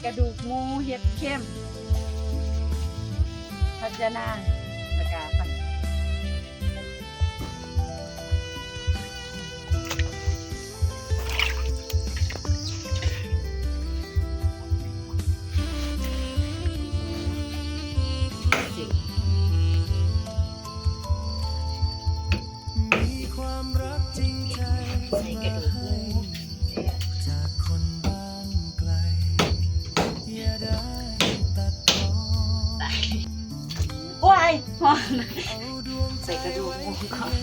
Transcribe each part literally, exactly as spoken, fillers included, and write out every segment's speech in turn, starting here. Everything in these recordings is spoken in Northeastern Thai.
กระดูกหมูเห็ดเข้ม ผัดยะนาง แล้วก็ผัด ว้าย ใส่กระดูกหมูก่อน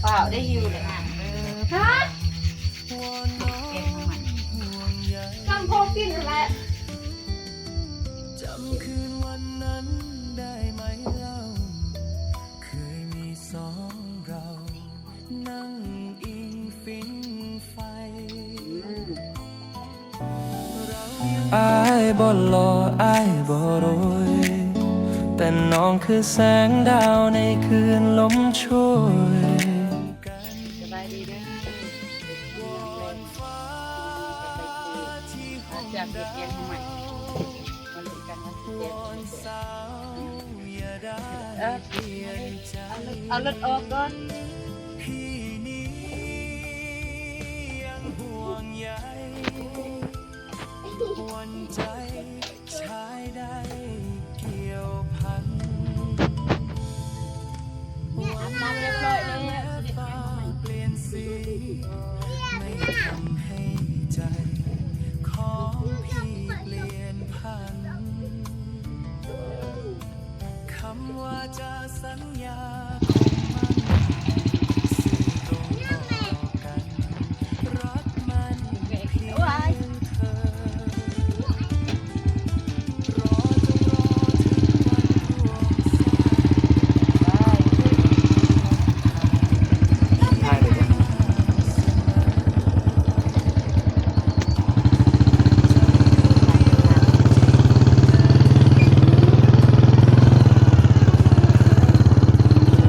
เปล่าได้หิวเลยอ่ะ ฮะ เปลี่ยนมาใหม่ ต้องพกกินแหละ อายบ่หล่ออายบ่รวย แต่น้องคือแสงดาวในคืนลมโชย สบายดีเด้อ เดี๋ยวกินน้ำแรง เดี๋ยวไปซื้อ อาจจะเปลี่ยนมาใหม่ มันเป็นการวันที่เจ็ด เออ เอารถ เอารถออกก่อน อาบน้ำเรียบร้อยแล้ว สิได้ไปเอาใหม่ เ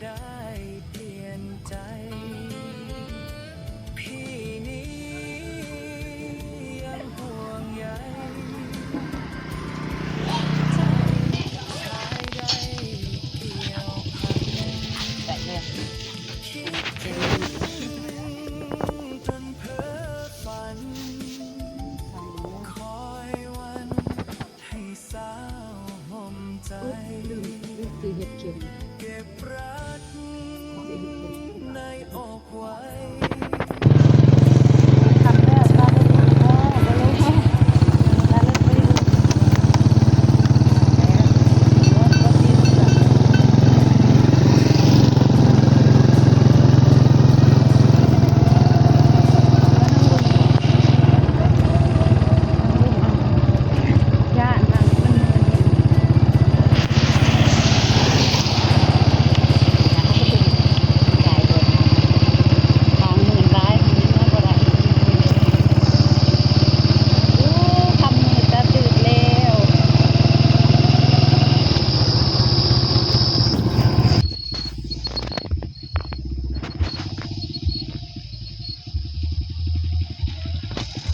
ได้เปลี่ยนใจ พี่นี้ยังห่วงใย ใจชายได้เกี่ยวพัน คิดถึงจนเพ้อฝัน คอยวัน ให้สาวห่มใจ คือเห็ดเข็ม เก็บรักในอกไว้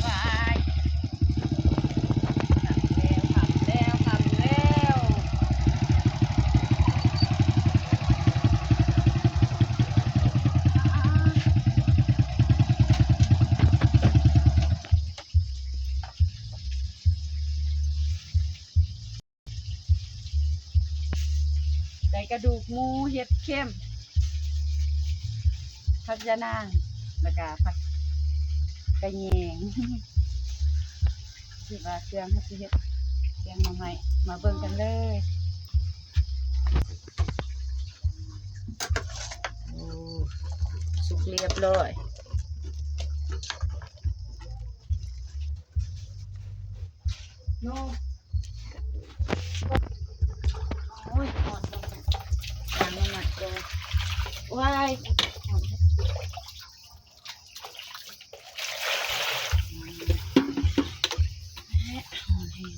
ว้าย ค่ำแล้ว ค่ำแล้ว ค่ำแล้ว ได้กระดูกหมู เห็ดเข็ม ผักยะนาง แล้วก็ผักกะแยง คิดว่าเครื่องเฮาสิเฮ็ดแกงหน่อไม้ มาเบิ่งกันเลย โอ้ สุกเรียบร้อย โน่ โอ้ย หอดแล้วจ้ะ ล้างน้ำมันก่อน ว้าย หอดแล้ว หอดแฮง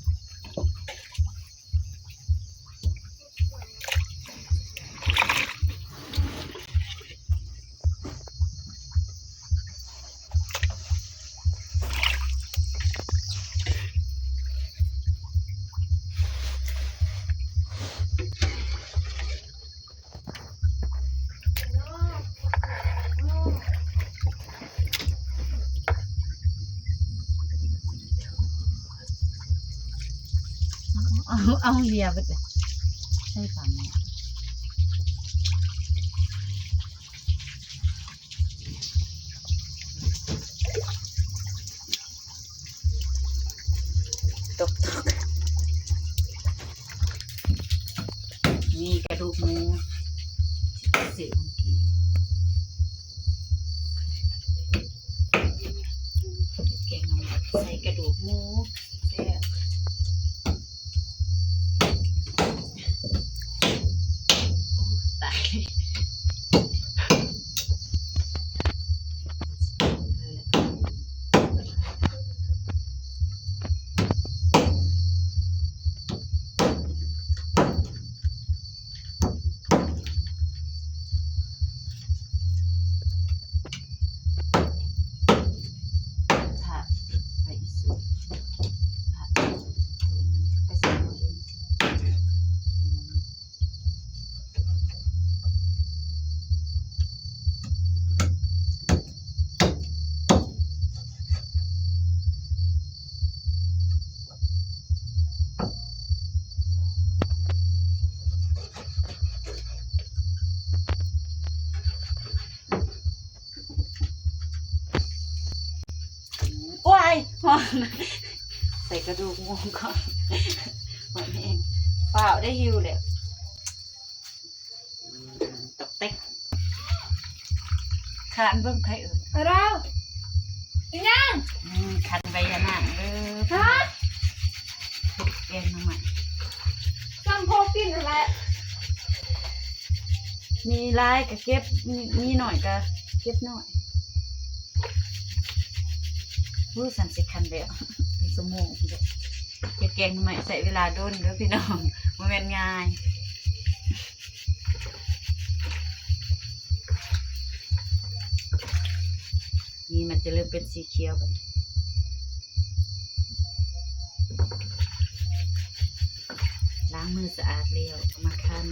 เอา เอาเลียเบิดเลย ใส่ปลาหมอ ตกตก มีกระดูกหมู สิซื้อมากิน แกงหน่อไม้ใส่กระดูกหมู แซ่บ โอ้ ตาย โอ้ย ฮ้อน ใส่กระดูกหมูก่อน ฮ้อนแฮง ฟ้าวได้หิวแล้ว ตอกแต๊ก คานเบิ่งไผเอิ้น อะไร อีหยัง อืม คันใบยะนางเด้อ ฮะ แกงหน่อไม้ สั่งพอกินนั่นแหละ มีหลายก็เก็บ มี มีน้อยก็เก็บน้อย อู้ สั่นสิคันแล้ว เป็นชั่วโมงเด้อ เฮ็ดแกงหน่อไม้ใช้เวลาโดนเด้อพี่น้อง บ่แม่นง่าย นี่มันจะเริ่มเป็นสีเขียวแบบนี้ ล้างมือสะอาดแล้วเอามาคั่น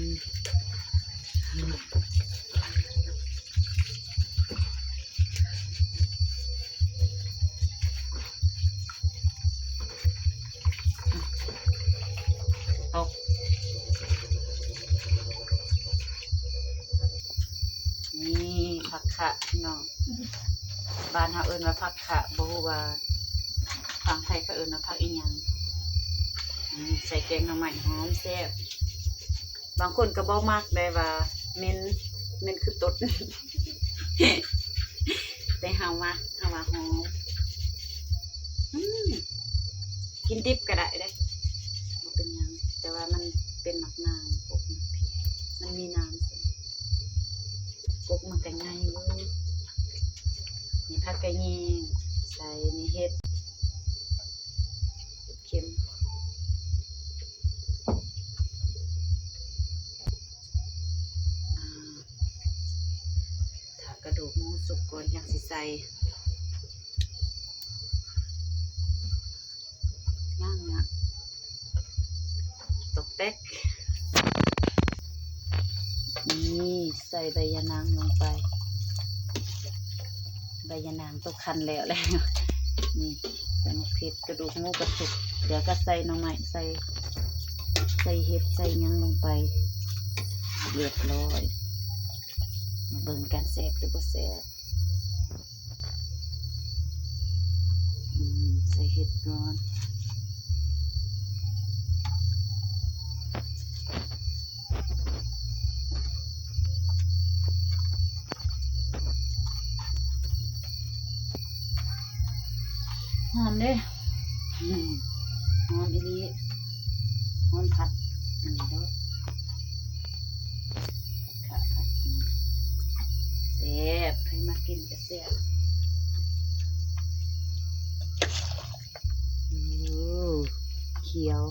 ตก นี่ผักคะพี่น้อง บ้านเฮาเอิ้นว่าผักคะ บ่ฮู้ว่าฝั่งไทยเขาเอิ้นว่าผักอีหยัง อืม ใส่แกงหน่อไม้หอมแซ่บ บางคนก็บ่มักได้ว่าเหม็น เหม็นคือตด แต่เฮามัก เฮาว่าหอม อืม กินดิบก็ได้เด้ บ่เป็นหยัง แต่ว่ามันเป็นหมากนาว กกมันเผ็ด มันมีนาว กกมันก็ใหญ่อยู่ นี่ผักกะแยง ใส่นี่เห็ด เห็ดเข็ม อ่า ถ้ากระดูกหมูสุกก่อนยังสิใส่ ย่างเนี่ย ตกแตก นี่ใส่ใบยะนางลงไป ใบยะนางตกคั้นแล้วแล้ว นี่ใส่มะเขือ กระดูกหมูก็สุก เดี๋ยวก็ใส่หน่อไม้ ใส่ ใส่เห็ด ใส่หยังลงไป เรียบร้อย มาเบิ่งกันแซ่บหรือบ่แซ่บ อืม ใส่เห็ดก่อน หอมเด้ อืม หอมอีหลี หอมผัด อันนี้เด้อ ค่ะ ผัด อืม แซ่บ ให้มากินก็แซ่บ โอ้ เขียว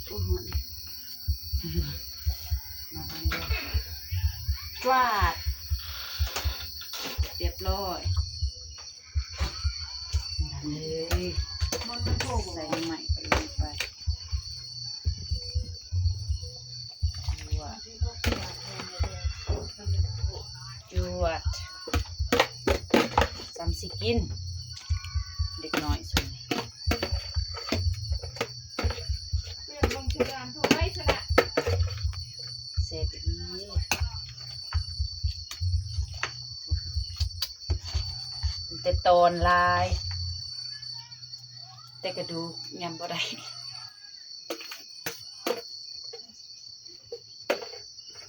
โอ้โห จวาด เรียบร้อย นั่นเลย ใส่ใหม่ไปลงไป จวด จวด ซ้ำสิกิน เด็กน้อยส่วนนี้ แซ่บอีหลี แต่ตอนหลาย แต่กระดูกยำบ่ได้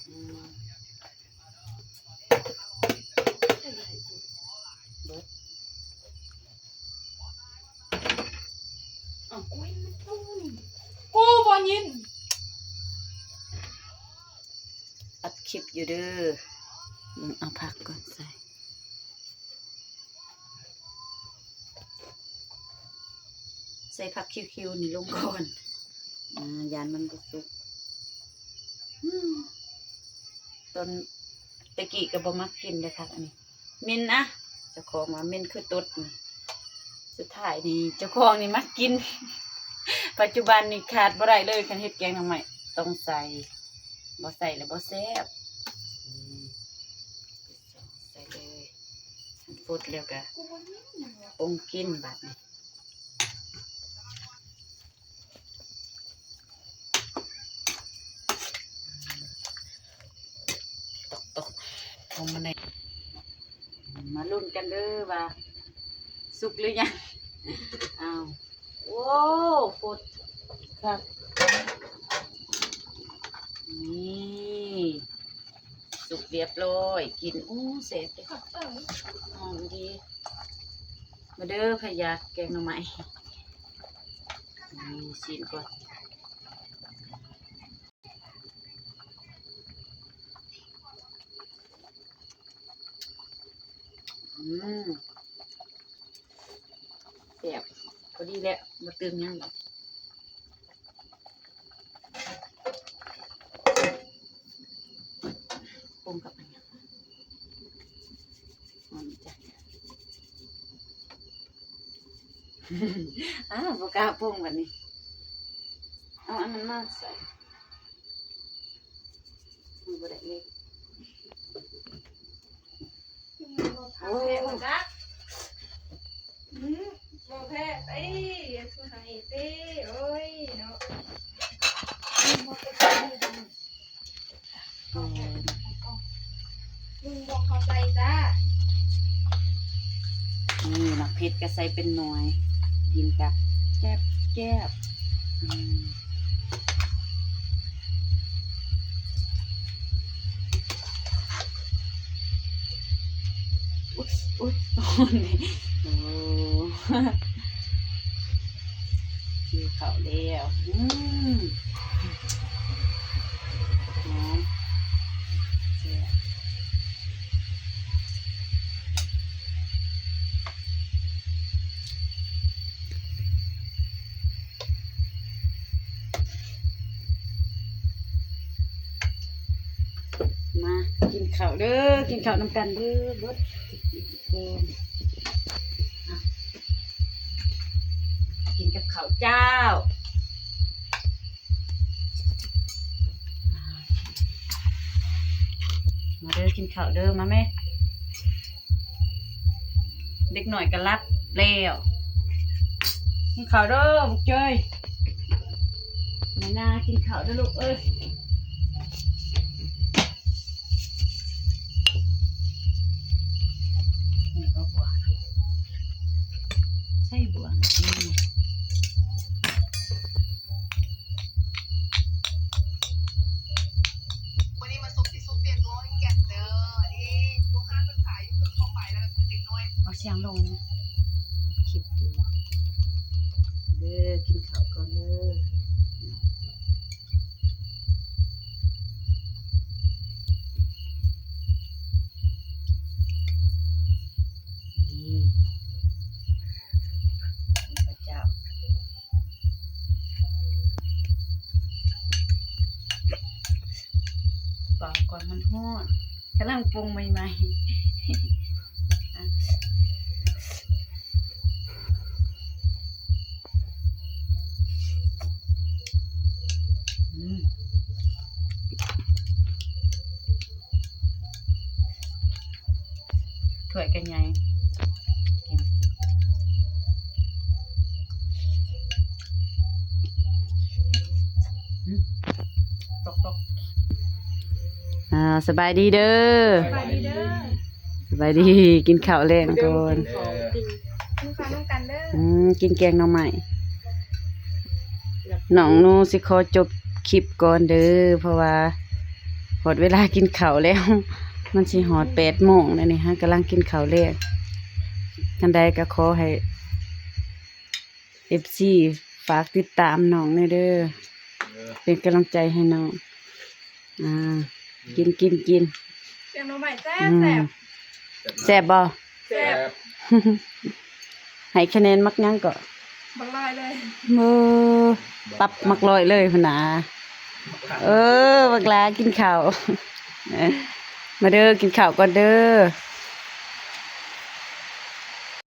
อืม เบิด เอากูมันตุ้ม กูบ่ยิน อัดคลิปอยู่เด้อ เบิ่งเอาผักก่อนใส่ ใส่ผักคิวๆ นี่ลงก่อน อ่า ย่านมันบ่สุก อืม ตอนแต่กี้ก็บ่มักกินเด้อผักอันนี้ เหม็นนะ เจ้าของว่าเหม็นคือตดนี่ สุดท้ายนี่เจ้าของนี่มักกิน ปัจจุบันนี่ขาดบ่ได้เลย คันเฮ็ดแกงหน่อไม้ต้องใส่ บ่ใส่แล้วบ่แซ่บ อืม ใส่เลย ฟดแล้วก็ปรุงกินบัดนี้ ตกๆ ลงมาใน มาลุ้นกันเด้อว่า สุกหรือยัง อ้าว โอ้ ฟดคัก นี่ สุกเรียบร้อย กิน อู้ แซ่บเด้อ หอมดี มาเด้อ ไผอยากแกงหน่อไม้ นี่ ชิมก่อน อืม แซ่บ พอดีแล้ว บ่เติมหยังดอก ปรุงกับอันเนี้ย หอมจัง อ้าว บ่กล้าปรุงบัดนี้ เอาอันนั้นมาใส่ มันบ่ได้เลย โอ้ย อืม บ่แพ้ เอ้ย อย่าทุนหายเต้ โอ้ย เนาะ อืม บ่เป็นไร โอ้ย ลุงบอกเข้าใจจ้า นี่หมากเผ็ดก็ใส่เป็นหน่วย กินกับแจ๊บแจ๊บ อืม อุ๊ย อุ๊ย โอ้ กินข้าวแล้ว อืม หอม แซ่บ มากินข้าวเด้อ กินข้าวนำกันเด้อ เบิดกินกินอ่ะ กินกับข้าวเจ้า มาเด้อ กินข้าวเด้อ มาแม่ เด็กน้อยก็หลับแล้ว กินข้าวเด้อ บักเจย แม่นากินข้าวเด้อลูกเอ้ย นี่ก็บัว ใส่บัว อืม วันนี้มาซุกที่ซุกเปียกร้อยแกะเด้อ นี่ลูกค้าเพิ่นขายอยู่เพิ่นเข้าไปแล้วเพิ่นเด็กน้อย เอาเสียงลง คลิปดู เด้อ กินข้าวก่อนเด้อ นี่ พระเจ้า เป่าก่อนมันฮ้อน กำลังปรุงใหม่ๆ อ่ะ อืม ถ้วยกันใหญ่ กิน อืม ตกๆ อ่า สบายดีเด้อ สบายดีเด้อ สบายดี กินข้าวแลงก่อน กินข้าวกิน กินข้าวน้ำกันเด้อ อืม กินแกงหน่อไม้ น้องหนูสิขอจบคลิปก่อนเด้อ เพราะว่าฮอดเวลากินข้าวแล้ว มันสิฮอดแปดโมงแล้วนี่ เฮากำลังกินข้าวแลง จั่งใดก็ขอให้ เอฟซี ฝากติดตามน้องแหน่เด้อ เออ เป็นกำลังใจให้น้อง อ่า กิน กิน กิน แกงหน่อไม้แซ่บ อืม แซ่บ แซ่บบ่ แซ่บ ให้คะแนนมักหยังก็ บักลอยเลย เออ ปรับมักลอยเลยพุ้นนะ เออ บักหล้ากินข้าว มาเด้อ กินข้าวก่อนเด้อ